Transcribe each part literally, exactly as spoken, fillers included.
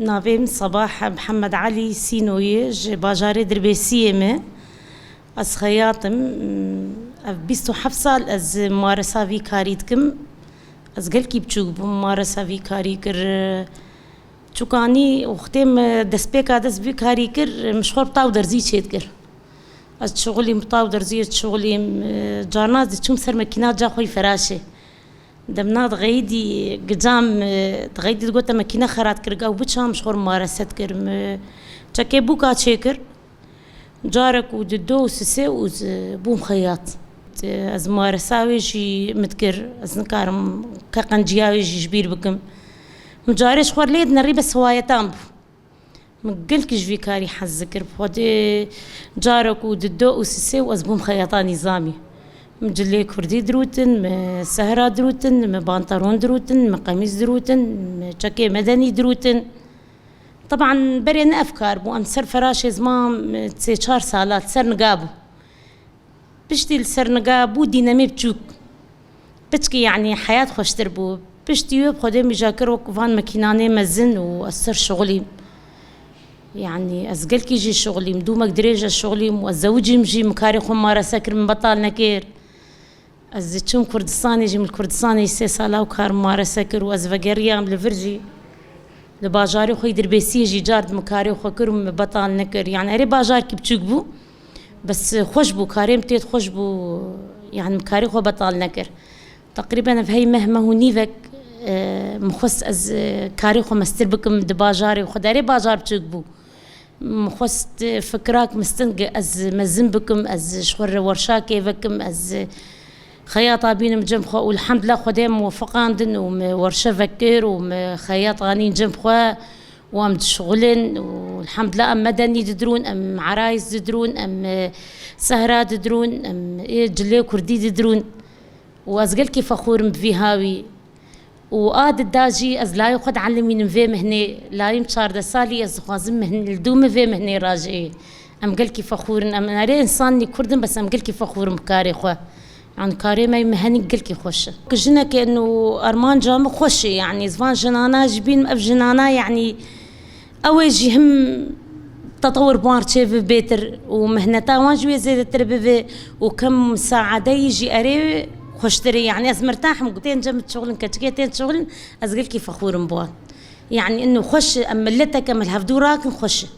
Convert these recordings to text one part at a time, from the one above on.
Navê min Sebah Mihemed Elî Sîno ye, ji bajarê Dirbêsiyê me. Ez xeyat im. Ev bîst û heft sal ez mumaresa vî karî dikim. Ez gelkî biçûk bûm, mumaresa vî karî kir. Çûkanî wextê min destpêka dest vî karî kir, min ji xwe bi taw derzî çêdikir. Ez dişixulîm, bi taw derziyê dişixulîm. Carna ez diçûm ser mekîna ca xwe yî feraşê. Demna dixeyidî gicam, e, dixeyidî digote mekîne xerat kir, ew biçam ji xwe re mumarese dikirim. E, çekê bûka çêkir. Carek û dido û sisê û z-, bûm xeyat. E, ez mumaresa wê jî min dikir, ez nikarim ke qenciya wê jî ji bîr bikim. Min carê ji xwe re lê dinerî bes hiwayetan bû. Min gelkî ji vî karî hez dikir. Bi Xwedê carek û dido û sisê û ez bûm xeyata nîzamî. Min cilê kurdî dirûtin, min sehra dirûtin, min banteron dirûtin, min qemîs dirûtin, min çekê medenî dirûtin. Teban berê ne ev kar bû. Em ser feraşê ziman sê çar sala li ser niga bû. Piştî li ser niga bû dînemê biçûk. Piçkî, yanî heyat xweştir bû. Piştî wê bi Xwedê mîja kir wek van mekînanê mezin û ez ser şixulîm. Yanî ez gelkî jî şixulîm. Dûmek dirêj ez şixulîm û ez zewicîm jî, min karê xwe mumarese kir, min betal nekir. Ez diçûm Kurdistanê jî, min li Kurdistanê jî sê sala ew kar mumarese kir û ez vegeriyam li vir jî. Li bajarê xwe yî Dirbêsiyê jî car min karê xwe kir û min betal nekir. Yanî erê bajarkî biçûk bû. Bes xweş bû, karê min têt xweş bû. Yanî min karê xwe betal nekir. Teqrîben ev hey meh, meh û nîvek, e, min xwest ez, e, karê xwe mestir bikim di bajarê xwe de. Erê bajar biçûk bû. Min xwest, e, fikirak mistin ge ez mezin bikim, ez ji xwe re werşakê vekim, ez, e, xeyata bînim cem xwe û elhamdulillah Xwedê min wefiqandin û min werşe vekir û min xeyat anîn cem xwe û em dişixulin û elhamdulillah em medenî didirûn, em erayîs didirûn, em, e, sehra didirûn, em ê cilê kurdî didirûn û ez gelkî fexûr im bi vî hawî. Û a dida jî ez layê xwe dielîmînim vê mihnê. Layê min çardeh salî, ez dixwazim mihn-, li dû min vê mihnê rajê. Em gelkî fexûr in. Em erê însanî kurd in, bes em gelkî fexûr in bi karê xwe. Yanî karê me mihenî gelkî xweş e. Ku jinekê û armanca min xweş e, yanî ez van jinana jî bînim, ev jinana yanî Ew ê jî him tetewir bi wan re çêbibe bêtir û mihneta wan jî wê zêdetir bibe û kem misaadeyî jî erê xweştir e. Yanî ez mirtah im, tên cem dişixulin, keçikê tên dişixulin, ez gelkî fexûr im bi wan. Yanî ino xweş e, em miletek em li hevdû rakin xweş e.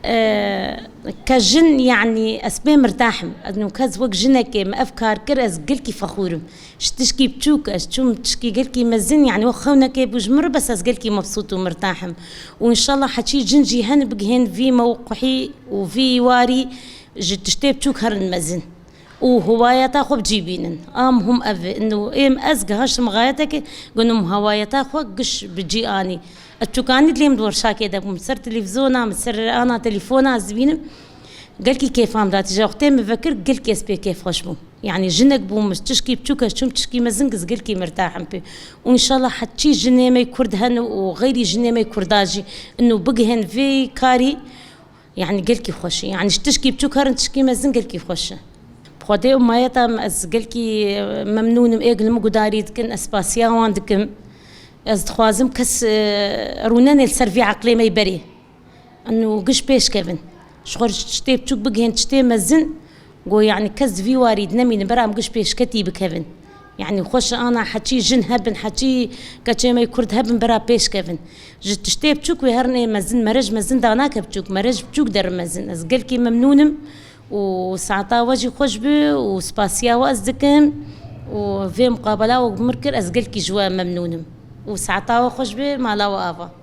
E, ke jin, yanî ez pê mirtah im. Ino ke ez wek jinekê min ev kar kir, ez gelkî fexûr im. Ji tişkî biçûk ez çûm tişkî gelkî mezin, yanî wek xewnekê bû ji min re, bes ez gelkî mebsût û mirtah im. Û înşallah heçî cin jî hene bigihên vî mewqihî û vî warî ji tiştê biçûk herin mezin. Û hiwayeta xwe bi cî bînin. A muhim ev e. Ino êm ez gihaştim xayetekê, gunum hiwayeta xwe giş bi cî anî. Ez çûkanî dilêm di werşakê de bûm. Ser televîzyona, min ser ana telefona ez dibînim. Gelkî kêfa min datî. Ji wextê min vekir gelkî ez pê kêfxweş bûm. Yanî jinek bûm, tişkî biçûk ez çûm, tişkî mezin giz gelkî mirtah im pê. Û înşallah heçî jinê me kurd hene û xeyrî jinê me kurda jî ino bigihên vê karî, yanî gelkî xweş e. Yanî ji tişkî biçûk herin tişkî mezin gelkî xweş e. Bi Xwedê û mayeta min ez gelkî, e, memnûn im, êk li min gudarî dikin, ez spasiya wan dikim. Ez dixwazim kes, e, rûnenê li ser vî eqlê me yî berê. Eno giş pêş kevin. Ji xwe re tiştê biçûk bigihên tiştê mezin, go yanî kes di vî warî de nemînin, bera em giş pêşketî bikevin. Yani xweş ana heçî jin hebin, heçî keçê me Kurd hebin, bera pêş kevin. Ji tiştê biçûk wê herin ê mezin, mere ji mezin danake biçûk, mere ji biçûk derin mezin. Ez gelkî memnûn im û saeta we jî xweş bi û spasiya we ez dikim û vê muqabela we bi min kir, ez gelkî ji we memnûn im. Û saeta we xweş bi, mala we ava.